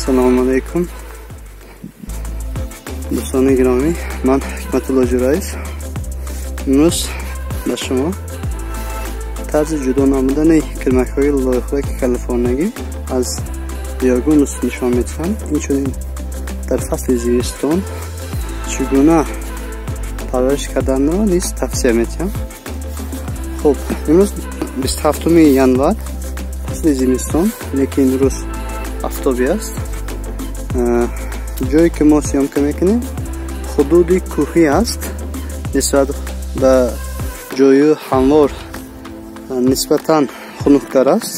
Ассалому алайкум дӯстони гиромӣ, ман Ҳикматулло Ҷураев. Имрӯз ба шумо тарзи ҷудо намудани кирмакҳои лойхӯраки калифорнагӣ аз биогумус нишон медиҳам. Инчунин дар фасли зимистон чӣ гуна парвариш карданро низ тавсия медиҳам. Хуб, имрӯз 27 январ, фасли зимистон, лекин имрӯз офтобӣ аст. Ҷое ки мо съёмка мекунем ҳудуди кӯҳӣ аст, нисбат ба ҷои ҳамвор нисбатан хунуктар аст.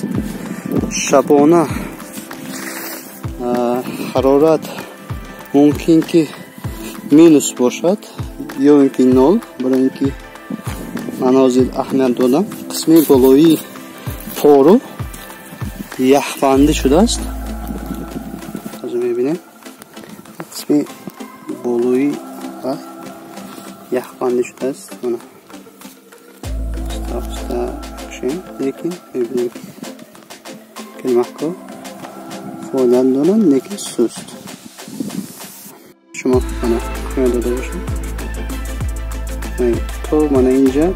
Шабона ҳарорат мумкин ки минус бошад ё ин ки нол, барои ин ки манозил аҳамият додам. Қисми болоии пору яхбандӣ шудааст. Мебинем қисми болоӣ ва яхбандӣ шудааст. Мана оста кушем, лекин мебинем кирмакҳо фоида доранд, лекин суст. Шумо мана аҳамият дода бошед, то мана инҷа,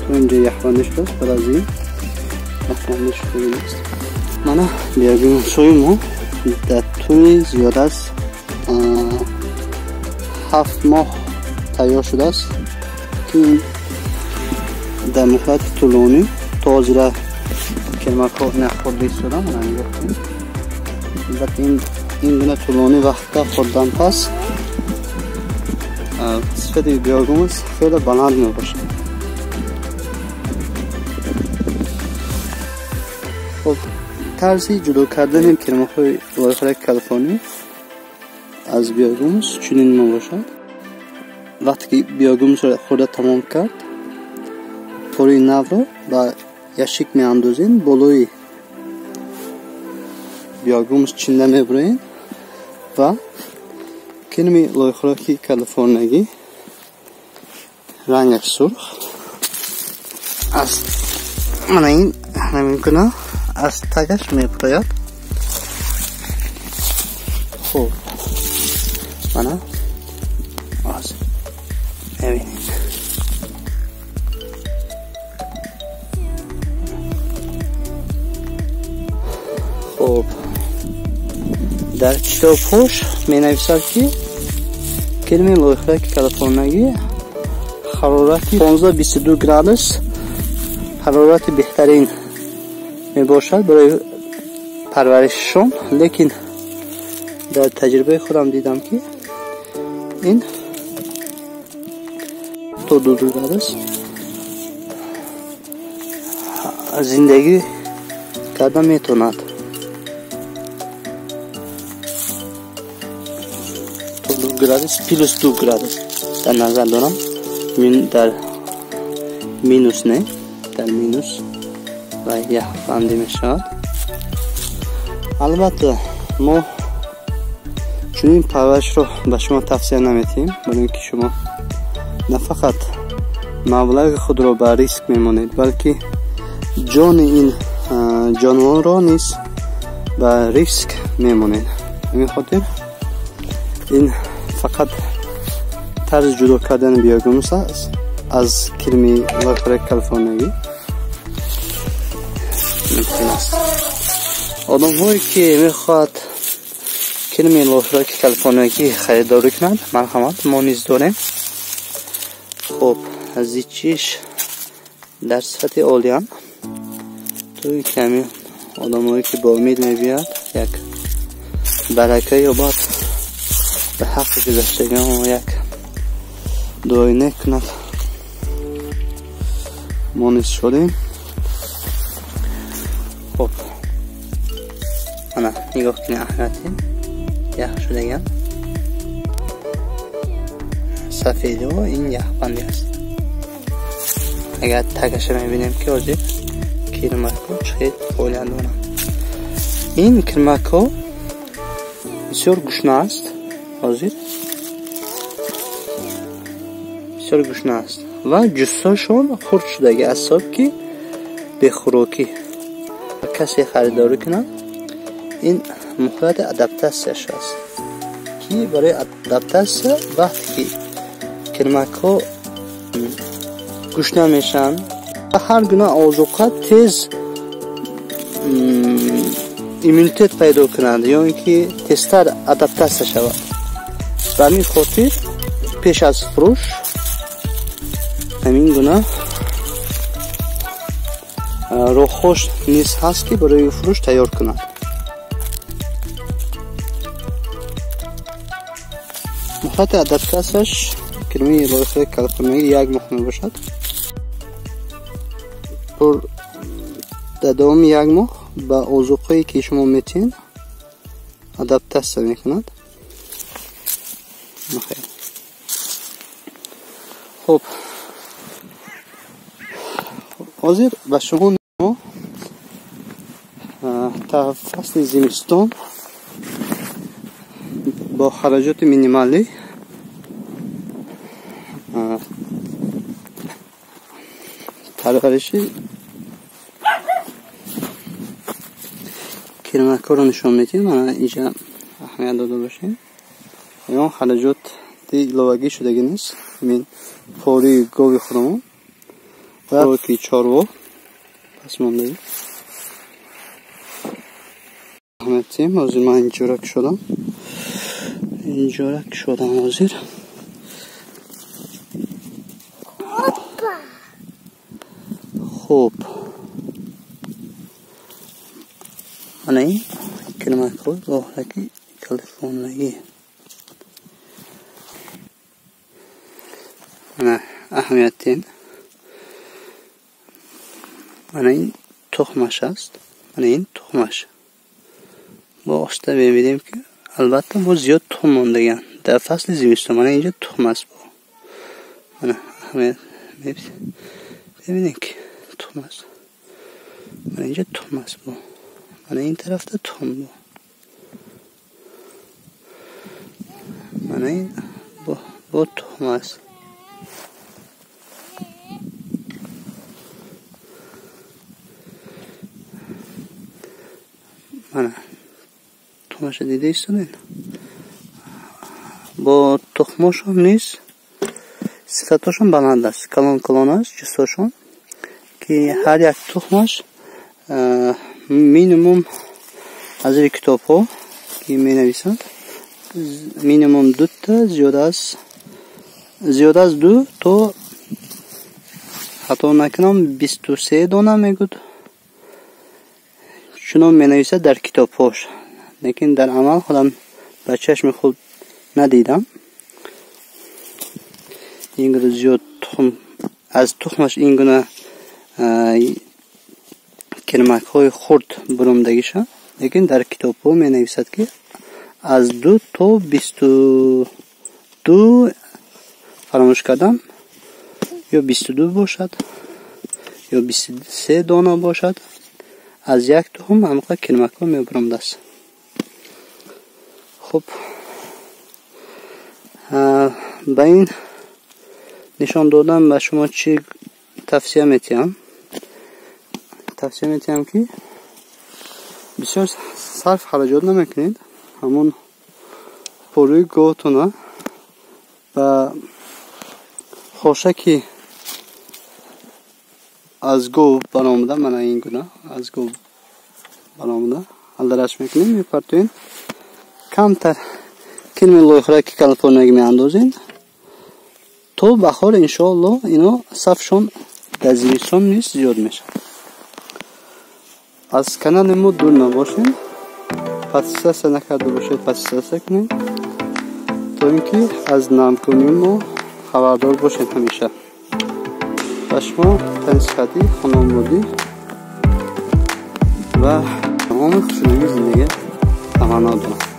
то инҷа яхбандӣ шудааст. Баъд аз ин яхбандӣ шуда нест. Мана биогумусҳои мо дар тӯли зиёд аз 7 моҳ тайёр шудааст, ки дар муҳлати тӯлонӣ то ҳозира кирмакҳо нахӯрда истодан. Мана нигоҳ кунед, албатта ин гуна тӯлонӣ вақтда хӯрдан пас сифати биогумус хеле баланд мебошад. Хуб, тарзи ҷудо кардани кирмакҳои лойхӯраки калифорнӣ аз биогумус чунин мебошад. Вақте ки биогумусро хӯрда тамом кард, пори навро ба ящик меандозем, болои биогумус чинда мебуроем ва кирми лойхӯраки калифорнагӣ рангаш сурх аз мана ин ҳамин гуна аз тагаш мебурояд. Хуб, мана аз мебинед. Хуб, дар китобҳош менависад, ки кирми лойхӯраки калифорнагӣ ҳарорати 15-22 градус ҳарорати беҳтарин мебошад барои парваришшон, лекин дар таҷрибаи худам дидам, ки ин то 2 градус зиндагӣ карда метавонад. То 2 градус, плюс 2 градус дар назар дорам, дар минус не, дар минус ва яхбандӣ мешавад. Албатта мо чунин парваришро ба шумо тавсия намедиҳем, барои ин ки шумо на фақат маблағи худро ба риск мемонед, балки ҷони ин ҷонворро низ ба риск мемонед. Ҳамин хотир ин фақат тарзи ҷудо кардани биогумус аст аз кирми лойхӯраки калифорнагӣ. Мумкин аст одамҳое ки мехоҳад кирми лойхӯраки калифорнагӣ харидорӣ кунанд, марҳамат, мо низ дорем. Хуб, зичиш дар сифати олиам, то ин ки ҳамин одамҳое ки бо умед мебиёяд як барака ёбад, ба ҳаққи гузаштагон як дуои нек кунад. Мо низ шудем. Хуб, мана нигоҳ кунед, аҳамияти ях шудаган сафедиҳо ин яхбандӣ аст. Агар тагаша мебинем, ки ҳозир кирмакҳо чӣ хел фоида доранд. Ин кирмакҳо бисёр гушна аст, ҳозир бисёр гушна аст ва ҷуссашон хурд шудаги аз ҳисоб ки бехӯрокӣ. Касе харидорӣ кунад, Ин муҳлати адаптатсияш аст, ки барои адаптатсия вақте ки кирмакҳо гушна мешаванд, ҳар гуна озуқа тез иммунитет пайдо кунанд ё ин ки тезтар адаптатсия шавад. Ба ҳамин хотир пеш аз фурӯш ҳамин гуна роҳҳош низ ҳаст, ки барои фурӯш тайёр кунад. Муҳлати адаптатсияш кирми лоиҳаи Калифорниягӣ 1 моҳ мебошад. Дар давоми 1 моҳ ба озуқае ки шумо метиҳед адаптатсия мекунад. Хуб, ҳозир ба шумо та фасли зимистон бо хараҷоти минималӣ парвариши кирмакҳоро нишон медиҳем. Мана инҷа аҳамият дода бошем, ягон хараҷоти иловагӣ шудагӣ нест. Ҳамин пораи гови худамон ва ки чорво пасмондагӣ аҳамият диҳем. Ҳозир ман инҷора кушодам, инҷора кушодам ҳозир. Хуб, мана ин кирмакҳои лоҳраки Калифорниягӣ. Мана аҳамият диҳем, мана ин тухмаш аст, мана ин тухмаш. Бо оста мебинем, ки албатта бо зиёд тухм мондаган дар фасли зимистон. Мана инҷа тухм аст. Бо мана аҳамият мебинем, ки тухм аст. Мана инҷа тухм аст. Бо мана ин тарафта тухм, бо мана ин бо тухм аст. Мана тухмаша дида истодед. Бо тухмошон низ сифатошон баланд аст, калон калон аст ҷуссошон, ки ҳар як тухмаш минимум аз рӯи китобҳо ки менависанд минимум дута, зиёд аз 2 то хато накунам 23 дона мегӯд, чунон менависад дар китобҳош, лекин дар амал худам ба чашми худ надидам. Ин гуна зиёд тухм аз тухмаш ин гуна кирмакҳои хурд бурумдагиша, лекин дар китобҳо менависад, ки аз 2 то 22, фаромӯш кардам, ё 22 бошад ё 23 дона бошад, аз як тухм ҳамқа кирмакҳо мебурумдааст. Хуб, ба ин нишон додан ба шумо чӣ тавсия метиҳам? Тавсия метиҳам, ки бисёр сарф хараҷот намекунед. Ҳамон пораи говтона ба хошаки аз гов баромада, мана ин гуна аз гов баромада алдараш мекунем, мепартоем, камтар кирми лоихраки Калифорниягӣ меандозем. То баҳор иншоаллоҳ ино сафшон дар зимистон низ зиёд мешавад. Аз канали мо дур набошем, подписаться накарда бошед, подписаться кунед, то ин ки аз намкунии мо хабардор бошед ҳамеша. Ба шумо тансиҳатӣ, хонободӣ ва тамоми хушнудии зиндагӣ таманно дорам.